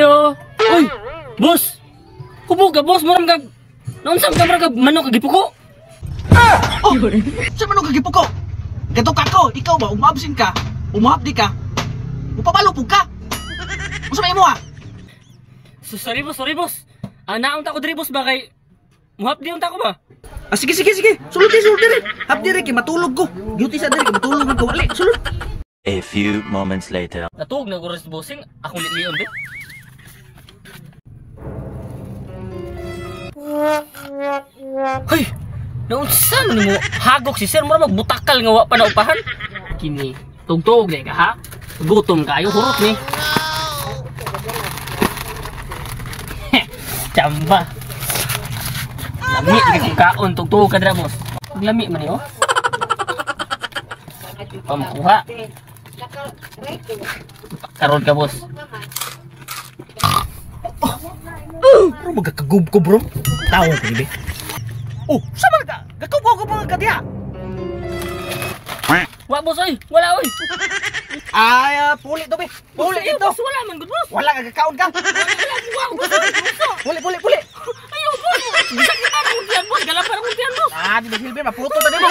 Kayo. Uy, boss. Hubog ka, boss, murang kag Naunsam ka murang kag manok kag gipuko. Oh, sa man og gipuko? Gato ka ko, ikaw ba umabsin ka? Umuhapdi ka? Upabalo pug ka. Unsa may imo ha? So, sorry boss, sorry boss. Ah, naong ta ko diri boss ba kay muhapdi unta ko ba? Ah, sige sige sige. Sulod di, sulod diri. Hapdi diri kay matulog ko. Duty sa diri kay matulog man ko. Ali, sulod. A few moments later. Natuog na guro si bossing, akong litlion di. Hoy, naunsa man nimo hagok si sir, mura magbutakal nga wa pa na upahan. Kini, tugtog na ka ha. Gutom kayo, hurot ni. Chamba. Lami kay kung kaon, tugtog ka dira boss. Lami man ni oh. Pamkuha. Karon ka boss. Bro, magkakagub ko bro. Tawo ko gibi. Oh, sa man ka? Gakub ko ka diha. Wa boss oy, wala oy. Ay, puli to be. Puli Ayaw, ito. boss, wala man gud boss. Wala ka kakaon ka. Wala wa boss. Oy, boss. Puli, puli, puli. Ayaw boss. Bisa kita akong tiyan boss, galapan akong tiyan boss. Ah, di ba silbi maputo ta nimo.